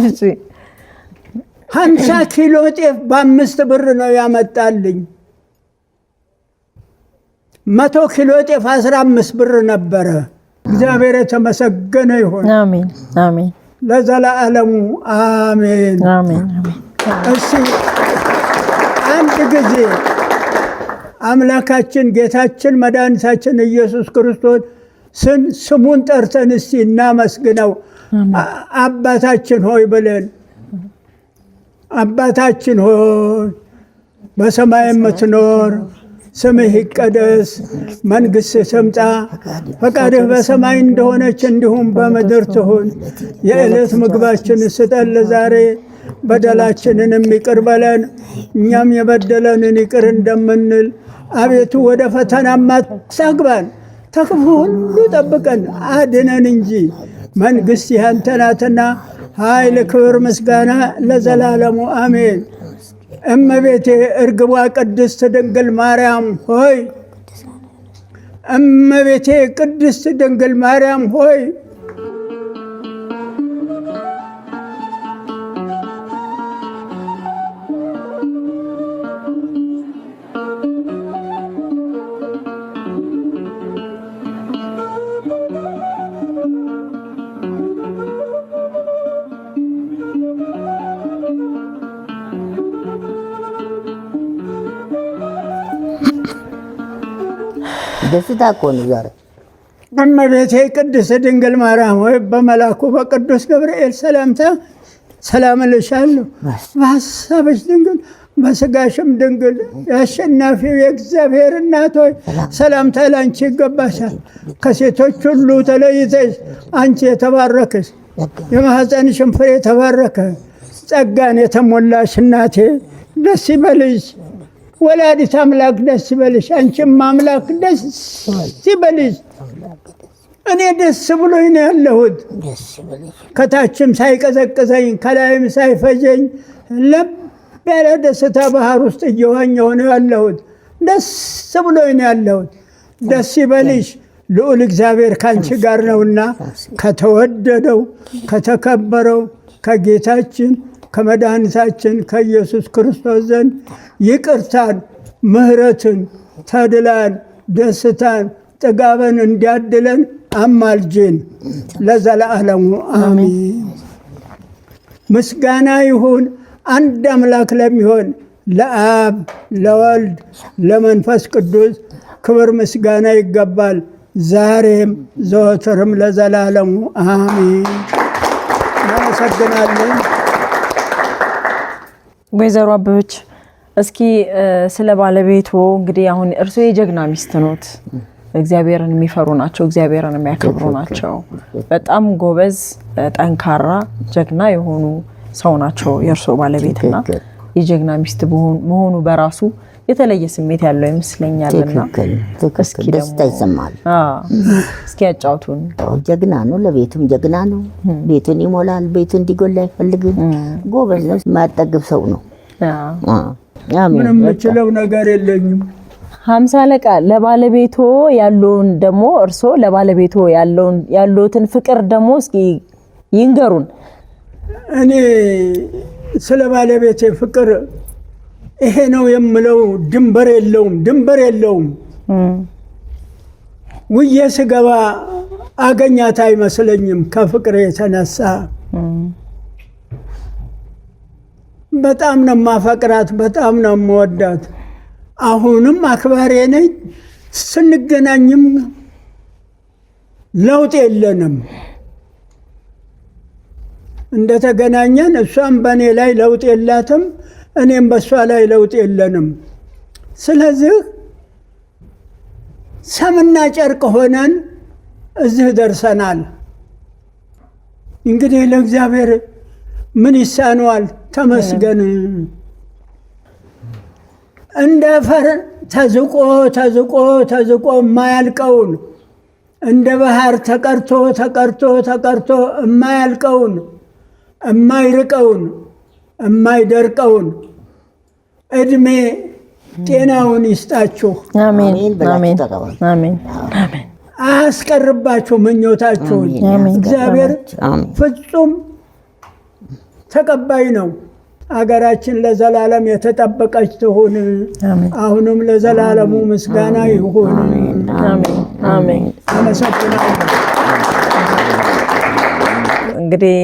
እሺ 50 ኪሎ ጤፍ በ5 ብር ነው ያመጣልኝ። 100 ኪሎ ጤፍ 15 ብር ነበረ። እግዚአብሔር የተመሰገነ ይሁን። አሜን አሜን። ለዘላለሙ አሜን። አሜን አሜን። እሺ፣ አንድ ጊዜ አምላካችን ጌታችን መድኃኒታችን ኢየሱስ ክርስቶስ ስሙን ጠርተን እስቲ እናመስግነው። አባታችን ሆይ ብለን፣ አባታችን ሆይ በሰማይ የምትኖር፣ ስምህ ይቀደስ፣ መንግሥትህ ትምጣ፣ ፈቃድህ በሰማይ እንደሆነች እንዲሁም በምድር ትሁን። የዕለት ምግባችንን ስጠን ለዛሬ፣ በደላችንንም ይቅር በለን እኛም የበደለንን ይቅር እንደምንል። አቤቱ ወደ ፈተናም አታግባን፣ ከክፉ ሁሉ ጠብቀን አድነን እንጂ መንግሥት ያንተ ናትና ኃይል፣ ክብር፣ ምስጋና ለዘላለሙ አሜን። እመቤቴ እርግቧ ቅድስት ድንግል ማርያም ሆይ፣ እመቤቴ ቅድስት ድንግል ማርያም ሆይ፣ ደስታ እኮ ነው ዛሬ። እመቤቴ ቅድስት ድንግል ማርያም ሆይ፣ በመልአኩ በቅዱስ ገብርኤል ሰላምታ ሰላም እልሻለሁ። በሐሳብሽ ድንግል በስጋሽም ድንግል የአሸናፊው የእግዚአብሔር እናት ሆይ፣ ሰላምታ ላንቺ ይገባሻል። ከሴቶች ሁሉ ተለይተሽ አንቺ የተባረክሽ፣ የማኅፀንሽም ፍሬ የተባረከ፣ ጸጋን የተሞላሽ እናቴ ደስ ይበልሽ። ወላዲት አምላክ ደስ ይበልሽ። አንቺም አምላክ ደስ ይበልሽ። እኔ ደስ ብሎኝ ነው ያለሁት። ደስ ይበልሽ። ከታችም ሳይቀዘቅዘኝ ከላይም ሳይፈጀኝ ለብ ያለ ደስታ ባህር ውስጥ እየዋኘሁ ነው ያለሁት። ደስ ብሎኝ ነው ያለሁት። ደስ ይበልሽ፣ ልዑል እግዚአብሔር ካንቺ ጋር ነውና ከተወደደው ከተከበረው ከጌታችን ከመድኃኒታችን ከኢየሱስ ክርስቶስ ዘንድ ይቅርታን፣ ምሕረትን፣ ተድላን፣ ደስታን፣ ጥጋብን እንዲያድለን አማልጅን ለዘላለሙ አሚን። ምስጋና ይሁን አንድ አምላክ ለሚሆን ለአብ ለወልድ ለመንፈስ ቅዱስ ክብር ምስጋና ይገባል፣ ዛሬም ዘወትርም ለዘላለሙ አሚን። እናመሰግናለን። ወይዘሮ አበበች፣ እስኪ ስለ ባለቤቶ እንግዲህ አሁን እርስዎ የጀግና ሚስት ኖት። እግዚአብሔርን የሚፈሩ ናቸው። እግዚአብሔርን የሚያከብሩ ናቸው። በጣም ጎበዝ፣ ጠንካራ፣ ጀግና የሆኑ ሰው ናቸው የእርስዎ ባለቤትና የጀግና ሚስት መሆኑ በራሱ የተለየ ስሜት ያለው ይመስለኛልና ትክክል ትክክል። እስኪ ደስታ ይሰማል። እስኪ ያጫውቱን። ጀግና ነው፣ ለቤቱም ጀግና ነው። ቤቱን ይሞላል፣ ቤቱ እንዲጎላ አይፈልግም። ጎበዝ ነው፣ የማያጠግብ ሰው ነው። አሜን። ምንም የምችለው ነገር የለኝም። 50 አለቃ፣ ለባለቤቶ ያለውን ደግሞ እርስዎ ለባለቤቶ ያለውን ያለዎትን ፍቅር ደግሞ እስኪ ይንገሩን። እኔ ስለ ባለቤቴ ፍቅር ይሄ ነው የምለው ድንበር የለውም፣ ድንበር የለውም። ውዬ ስገባ አገኛት አይመስለኝም ከፍቅር የተነሳ። በጣም ነው የማፈቅራት፣ በጣም ነው የምወዳት። አሁንም አክባሪ ነኝ። ስንገናኝም ለውጥ የለንም። እንደተገናኘን እሷም በእኔ ላይ ለውጥ የላትም፣ እኔም በእሷ ላይ ለውጥ የለንም። ስለዚህ ሰምና ጨርቅ ሆነን እዚህ ደርሰናል። እንግዲህ ለእግዚአብሔር ምን ይሳነዋል? ተመስገን። እንደ አፈር ተዝቆ ተዝቆ ተዝቆ የማያልቀውን፣ እንደ ባህር ተቀርቶ ተቀርቶ ተቀርቶ የማያልቀውን፣ የማይርቀውን፣ የማይደርቀውን እድሜ ጤናውን ይስጣችሁ። አሜን። አሜን ብላችሁ አሜን። ተቀበሉ። አሜን አሜን። አያስቀርባችሁ ምኞታችሁን። እግዚአብሔር ፍጹም ተቀባይ ነው። አገራችን ለዘላለም የተጠበቀች ትሁን። አሁንም ለዘላለሙ ምስጋና ይሁን። አሜን። አመሰግናለሁ። እንግዲህ